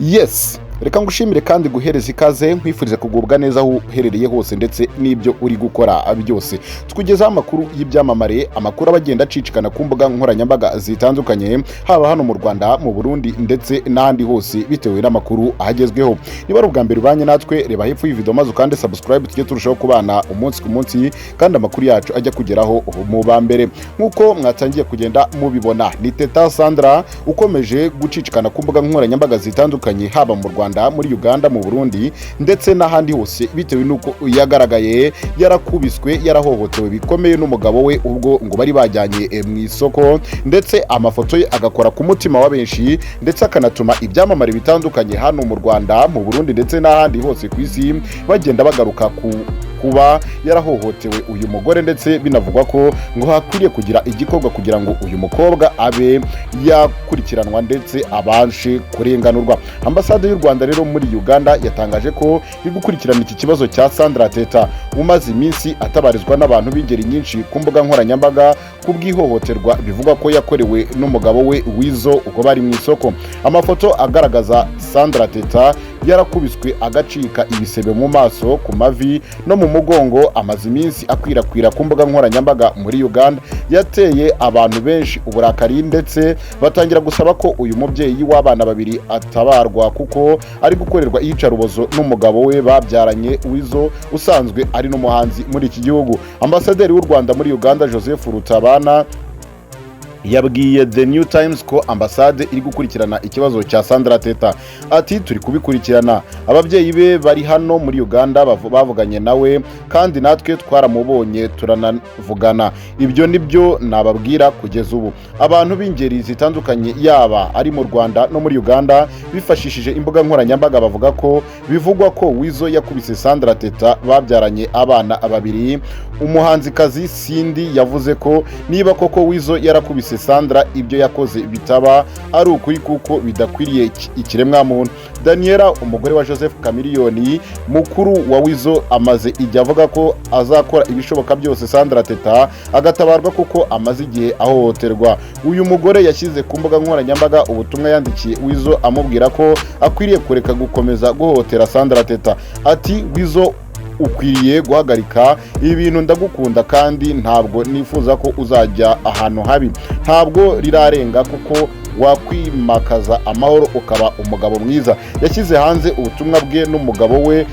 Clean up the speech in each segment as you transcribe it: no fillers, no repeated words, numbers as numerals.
Yes, reka ngushimire kandi guhereza ikaze, nkwifurize kugubwa neza aho uherereye hose ndetse n'ibyo uri gukora byose. Tukugezaho amakuru y'ibyamamare, amakuru aba agenda acicikana ku mbuga nkoranyambaga zitandukanye, haba hano mu Rwanda, mu Burundi ndetse n'ahandi hose, bitewe n'amakuru ahagezweho. Niba ari ubwa mbere ubanye natwe, reba hepfo y'ivideo maze ukande subscribe, tujye turushaho kubana umunsi ku munsi kandi amakuru yacu ajya kugeraho mu ba mbere. Nk'uko mwatangiye kugenda mubibona, ni Teta Sandra ukomeje gucicikana ku mbuga nkoranyambaga zitandukanye, haba mu Rwanda, muri Uganda, mu Burundi ndetse n'ahandi hose, bitewe n'uko yagaragaye yarakubiswe, yarahohotewe bikomeye n'umugabo we ubwo ngo bari bajyanye mu isoko, ndetse amafoto ye agakora ku mutima wa benshi, ndetse akanatuma ibyamamare bitandukanye hano mu Rwanda, mu Burundi ndetse n'ahandi hose ku isi bagenda bagaruka ku kuba yarahohotewe uyu mugore, ndetse binavugwa ko ngo hakwiriye kugira igikorwa kugira ngo uyu mukobwa abe yakurikiranwa ndetse abashe kurenganurwa. Ambasade y'u Rwanda rero muri Uganda yatangaje ko iri gukurikirana iki kibazo cya Sandra Teta umaze iminsi atabarizwa n'abantu b'ingeri nyinshi ku mbuga nkoranyambaga ku bw'ihohoterwa bivugwa ko yakorewe n'umugabo we Wizo ubwo bari mu isoko. Amafoto agaragaza Sandra Teta yarakubiswe agacika ibisebe mu maso, ku mavi no mu mugongo amaze iminsi akwirakwira ku mbuga nkoranyambaga muri Uganda. Yateye abantu benshi uburakari ndetse batangira gusaba ko uyu mubyeyi w'abana babiri atabarwa kuko ari gukorerwa iyicarubozo n'umugabo we babyaranye Wizo, usanzwe ari n'umuhanzi muri iki gihugu. Ambasaderi w'u Rwanda muri Uganda, Joseph Rutabana, yabwiye The New Times ko ambasade iri gukurikirana ikibazo cya Sandra Teta. Ati: "Turi kubikurikirana, ababyeyi be bari hano muri Uganda, bavuganye nawe kandi natwe twaramubonye turanavugana. Ibyo nibyo nababwira kugeza ubu." Abantu b'ingeri zitandukanye, yaba ari mu Rwanda no muri Uganda, bifashishije imbuga nkoranyambaga bavuga ko bivugwa ko Wizo yakubise Sandra Teta babyaranye abana babiri. Umuhanzikazi Cindy yavuze ko niba koko Wizo yarakubise Sandra, ibyo yakoze bitaba ari ukuri kuko bidakwiriye ikiremwamuntu. Daniela, umugore wa Joseph Chameleone, mukuru wa Wizo, amaze igihe avuga ko azakora ibishoboka byose Sandra Teta agatabarwa kuko amaze igihe ahohoterwa. Uyu mugore yashyize ku mbuga nkoranyambaga ubutumwa yandikiye Wizo amubwira ko akwiriye kureka gukomeza guhohotera Sandra Teta. Ati: "Wizo, ukwiriye guhagarika ibi bintu. Ndagukunda kandi ntabwo nifuza ko uzajya ahantu habi. Ntabwo rirarenga kuko wakwimakaza amahoro ukaba umugabo mwiza." Yashyize hanze ubutumwa bwe n'umugabo we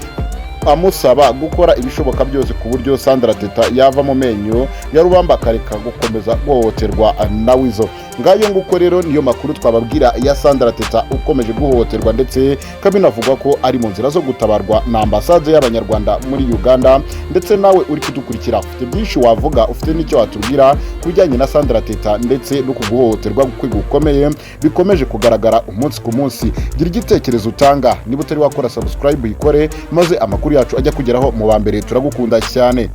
amusaba gukora ibishoboka byose ku buryo Sandra Teta yava mu menyo ya rubamba, akareka gukomeza guhohoterwa na Wizo. Ngayo nguko rero, niyo makuru twababwira ya Sandra Teta ukomeje guhohoterwa, ndetse binavugwa ko ari mu nzira zo gutabarwa na ambasade y'Abanyarwanda muri Uganda. Ndetse nawe uri kudukurikira, ufite byinshi wavuga, ufite n'icyo watubwira ku bijyanye na Sandra Teta ndetse no kuguhohoterwa kwe gukomeye bikomeje kugaragara umunsi ku munsi, gira igitekerezo utanga. Niba utari wakora subscribe, uyikore maze amakuru yacu ajya kugeraho mu ba mbere. Turagukunda cyane.